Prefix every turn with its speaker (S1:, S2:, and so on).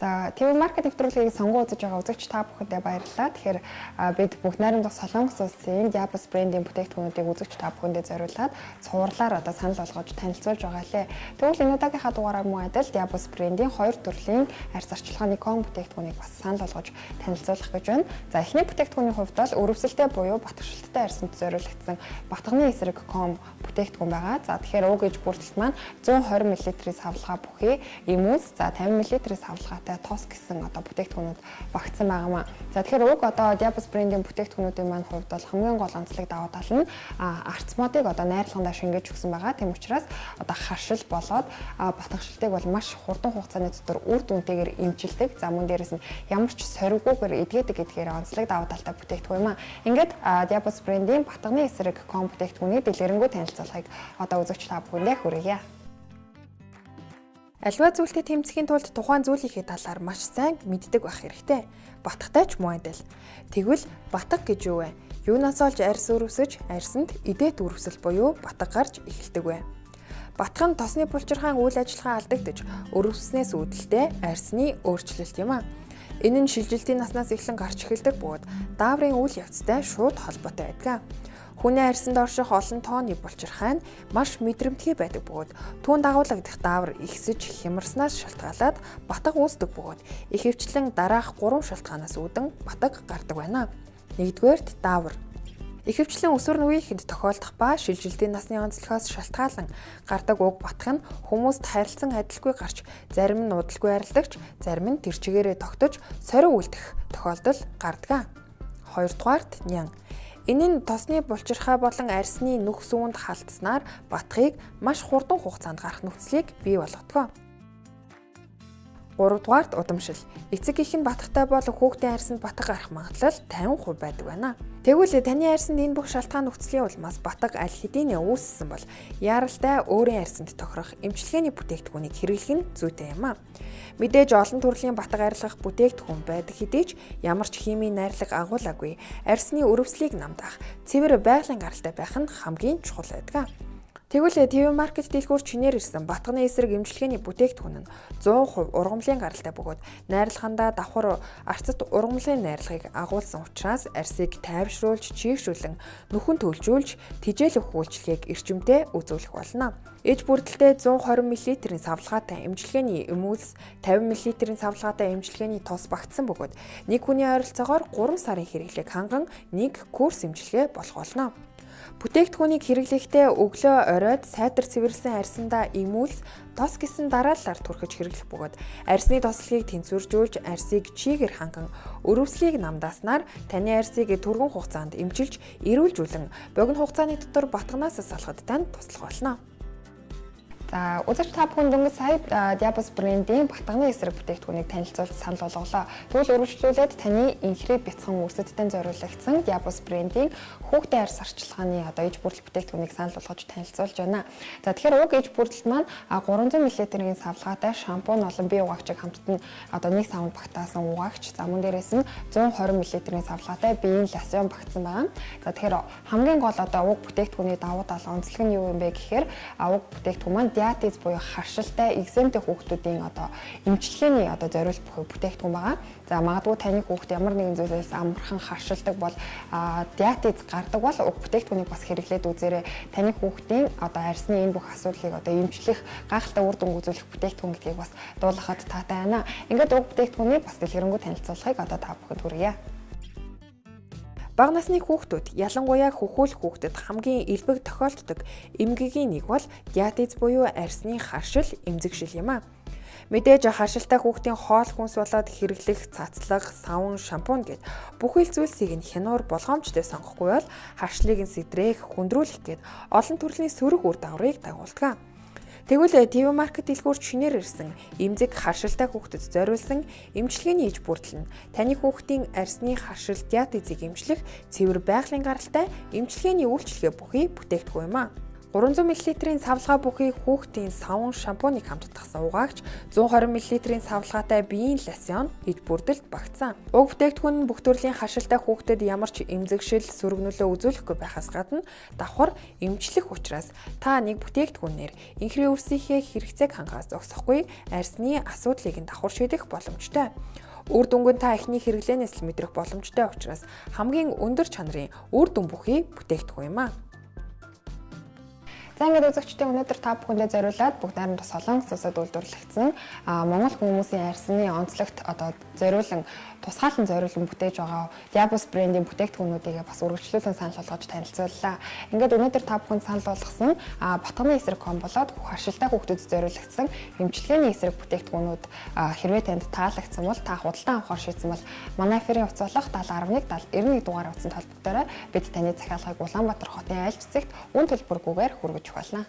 S1: За, TV Market нэвтрүүлгийг сонгон үзэж байгаа үзэгч та бүхэндээ баярлалаа. Тэгэхээр бид бүгд найрамдах Солонгос улсын Diabus брендийн бүтээгдэхүүнүүдийг үзэгч та бүхэндээ зориулаад цувралаар одоо санал болгож танилцуулж байгаа лээ. Тэгвэл энэ удаагийнхаа дугаараар мөн адил Diabus брендийн хоёр төрлийн арьс арчилгааны ком бүтээгдэхүүнийг бас санал болгож танилцуулах гэж байна. За, эхний бүтээгдэхүүний хувьд бол өрөвсөлтэй буюу батгшилттай арьсанд зориулагдсан батганы эсрэг ком бүтээгдэхүүн байгаа. За, тэгэхээр уг иж бүрдэлт маань 120 мл-ийн савлгаа бүхий эмүүс, за 50 мл-ийн савлгаатай тос гэсэн одоо бүтээгдэхүүнүүд багтсан байгаамаа. За, тэгэхээр уг одоо Diabus брендийн бүтээгдэхүүнүүдийн маань хувьд бол хамгийн гол онцлог давуу тал нь арц модыг одоо найрлагандаа шингээж өгсөн байгаа. Тийм учраас одоо харшил болоод батгшилтыг бол маш хурдан хугацааны дотор үр дүнтэйгээр эмчилдэг. За, мөн дээрээс нь ямар ч сориггүйгээр эдгээдэг гэдгээр онцлог давуу талтай бүтээгдэхүүн юм аа. Ингээд Diabus брендийн батганы эсрэг ком бүтээгдэхүүнийг дэлгэрэнгүй танилцуулахыг одоо үзэгч та бүхэндээ хүргье.
S2: Аливаа зүйлтэй тэмцэхийн тулд тухайн зүйлийнхээ талаар маш сайн мэддэг байх хэрэгтэй. Батгатай ч муу адил. Тэгвэл батга гэж юу вэ? Юунаас олж арьс өрөвсөж, арьсанд идээд өрөвсөл буюу батга гарч эхэлдэг вэ? Батга нь тосны булчирхаан үйл ажиллагаа алдагдаж, өрөвснээс үүдэлтэй арьсны өөрчлөлт юм а. Энэ нь шилжилтийн наснаас эхлэн гарч эхэлдэг бөгөөд дааврын үйл явцтай шууд холбоотой байдаг. Хүний арьсанд орших олон тооны булчирхай нь маш мэдрэмтгий байдаг бөгөөд түүнд дагуулагдах даавар ихсэж хямарснаас шалтгаалаад батга үүсдэг бөгөөд ихэвчлэн дараах 3 шалтгаанаас үүдэн батга гардаг байна. Нэгдүгээрт даавар. Ихэвчлэн өсвөр үеийнхэнд тохиолдох ба шилжилтийн насны онцлогоос шалтгаалan гардаг уг батга нь хүмүүст харилцан адилгүй гарч зарим нь удалгүй арилдагч, зарим нь тэр чигээрээ тогтож сорив үлдэх тохиолдол гардаг. Хоёрдугаарт нян. Энэ нь тосны булчирхай болон арьсны нүх сүүнд халтснаар батгыг маш хурдан хугацаанд гарах нөхцөлийг бий болгодог. Гуравдугаарт удамшил. Эцэг эх нь батгатай бол хүүхдийн арьсанд батга гарах магадлал 50% байдаг байна. Тэгвэл таны арьсанд энэ бүх шалтгаан нөхцөлийн улмаас батга аль хэдийн үүссэн бол яаралтай өөрийн арьсанд тохирох эмчилгээний бүтээгдэхүүнийг хэрэглэх нь зүйтэй юм а. Мэдээж олон төрлийн батга арилгах бүтээгдэхүүн байдаг хэдий ч ямар ч химийн найрлага агуулаагүй арьсны өрөвслийг намдаах цэвэр байгалийн гаралтай байх нь хамгийн чухал байдаг. Тэгвэл TV Market дэлгүүр чинээр ирсэн батганы эсрэг эмчилгээний бүтээгдэхүүн нь 100% ургамлын гаралтай бөгөөд найрлагандаа давхар арцат ургамлын найрлагыг агуулсан учраас арьсыг тайвшруулж, чийгшүүлэн, нүхэн төлжүүлж, тижээлэх үйлчилгээг эрчимтэй үзүүлэх болно. Иж бүрдэлтэй 120 мл-ийн савлгаатай эмчилгээний эмүүлс, 50 мл-ийн савлгаатай эмчилгээний тос багтсан бөгөөд нэг хүний ойролцоогоор 3 сарын хэрэглээг ханган нэг курс эмчилгээ болох болно. Бүтээгдэхүүнийг хэрэглэхдээ өглөө оройд сайтар цэвэрлсэн арьсандаа эмүүлс, тос гэсэн дарааллаар түрхэж хэрэглэх бөгөөд арьсны тослогийг тэнцвэржүүлж, арьсыг чигээр ханган өрөвслийг намдааснаар таны арьсыг түргэн хугацаанд эмчилж, эрүүлжүүлэн богино хугацааны дотор батганаас салахад танд туслах болно.
S1: За, үзэгч та бүхэн дөнгөж сая Diabus брендийн батганы эсрэг бүтээгдэхүүнийг танилцуулж санал болголоо. Тэгвэл үргэлжлүүлээд таны инхрээ бяцхан үрсэдтэй зориулагдсан Diabus брендийн хүүхдийн арьс арчилгааны одоо иж бүрдэл бүтээгдэхүүнийг санал болгож танилцуулж байна. За, тэгэхээр уг иж бүрдэлт маань 300 мл-ийн савлгаатай шампунь болон бие угаагчийг хамтд нь одоо нэг савнд багтаасан угаагч, за мөн дээрээс нь 120 мл-ийн савлгаатай биеийн лосьон багтсан байгаа. За, тэгэхээр хамгийн гол одоо уг бүтээгдэхүүний давуу тал онцлог нь юу юм бэ гэхээр уг бүтээгдэхүүн маань диатез буюу харшилтай экземтэй хүүхдүүдийн одоо эмчилгээний одоо зориулт бүхий бүтээгдэхүүн байгаа. За, магадгүй таны хүүхд ямар нэгэн зүйлээс амархан харшилдаг бол диатез гардаг бол уг бүтээгдэхүүнийг бас хэрэглээд үзээрэй. Таны хүүхдийн одоо арьсны энэ бүх асуудлыг одоо эмчлэх гайхалтай үр дүн үзүүлэх бүтээгдэхүүн гэдгийг бас дуулгахад таатай байна. Ингээд уг бүтээгдэхүүнийг бас дэлгэрэнгүй танилцуулахыг одоо та бүхэнд хүргье.
S2: Бага насны хүүхдүүд, ялангуяа хөхөөл хүүхдэд хамгийн элбэг тохиолддог эмгэгийн нэг бол диатез буюу арьсны харшил, эмзэгшил юм а. Мэдээж харшилтай хүүхдийн хоол хүнс болоод хэрэглэх цацлага, савн, шампунь гэд бүхэл зүйлсийг нь хянуур болгоомжтой сонгохгүй бол харшлыг нь сэтрэх, хүндрүүлэх гэд олон төрлийн сөрөг үр дагаврыг дагуулдаг. Тэгвэл TV Market дэлгүүр чинээр ирсэн эмзэг харшилтай хүүхдэд зориулсан эмчилгээний иж бүрдэл нь таны хүүхдийн арьсны харшил диатезийг эмчлэх цэвэр байгалийн гаралтай эмчилгээний үйлчилгээ бүхий бүтээгдэхүүн юм а. 300 мл-ийн савлгаа бүхий хүүхдийн савн шампуныг хамт татгасан угаагч 120 мл-ийн савлгаатай биеийн лосьон эд бүрдэлд багтсан. Уг бүтээгдэхүүн нь бүх төрлийн харшилтай хүүхдэд ямар ч эмзэгшил, сөрөг нөлөө үзүүлэхгүй байхаас гадна давхар эмчлэх учраас та нэг бүтээгдэхүүнээр энхрийн үрсийнхээ хэрэгцээг хангаас зогсохгүй арьсны асуудлыг нь давхар шийдэх боломжтой. Үр дүнг нь та эхний хэрэглээнээс л мэдрэх боломжтой учраас хамгийн өндөр чанарын үр дүн бүхий бүтээгдэхүүн юм а.
S1: За, ингээд үзэгчдээ, өнөөдөр та бүхэндээ зориулаад Бүгд Найрамдах Солонгос улсад үйлдвэрлэгдсэн Монгол хүмүүсийн арьсны онцлогт одоо зориулан, тусгаалan зориулан бүтээж байгаа Diabus брендийн бүтээгдэхүүнүүдийг бас үргэлжлүүлэн санал болгож танилцууллаа. Ингээд өнөөдөр та бүхэнд санал болгосон батганы эсрэг combo болоод харшилтай хүүхдэд зориулагдсан эмчилгээний эсрэг бүтээгдэхүүнүүд хэрвээ танд таалагдсан бол, та худалдан авахар шийдсэн бол манай эфирийн утас болох 70 11 70 91 дугаар утасанд холбогдоорой. Бид таны захиалгыг Улаанбаатар хотын аль ч зэгт үнэ төлбөргүйгээр хүргэж өгөх болно.